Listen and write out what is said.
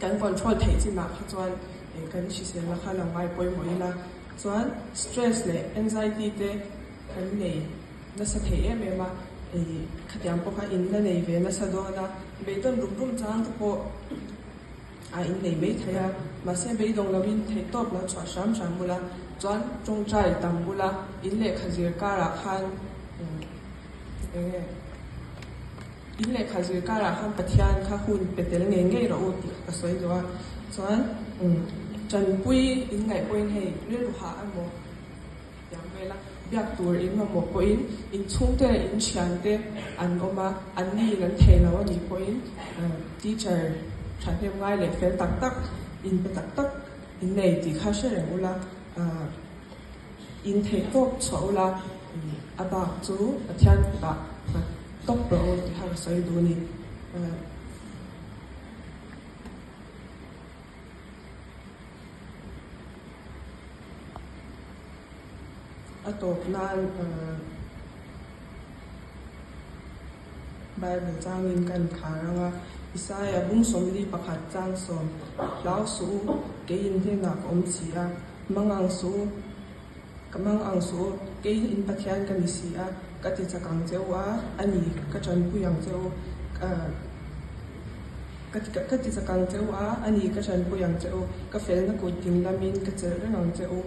Kan control theih chinah kha chuan kan hriselna kha lo ngai pawimawh ila chuan stress leh anxiety te kan nei nasa thei em em a, khatiang pawh kha in la nei ve nasa dawn a, beidawn rum rum chang te pawh a in nei mai thei a, mahse beidawng lovin theihtawp lo chhuah hram hram bula chuan tawngtai tam bula in lehkha zir karah khan eng nge in lehkha zir karah khan Pathian kha hun pe tel ngei ngei rawh u tih kha ka sawi duh a, chuan tanpui in ngaih pawhin hei rilru hah emaw. Tiang vela biak tur in mamawh pawhin in chhungte leh in thiante an awm a, an niin an thei lo a nih pawhin teacher thahnem ngai leh fel tak tak, in pe tak tak in nei tih kha hre reng ula, in theih tawp chhuah ula a bak chu Pathian kutah nghat tawp rawh u tih kha ka sawi duh a ni. A tawp nan Bible changin kan khar ang a, Isaia bung 41 chang sawm, Hlau suh u, keiin hnenah ka awm si a, mang ang suh u, ka mang ang suh u, keiin in Pathian ka ni si a, ka ti chak ang che u a, a ni, ka tanpui ang che u. Ka ti chak ang che u a, a ni ka tanpui ang che u, ka felna kut ding lamin ka chelh reng ang che u.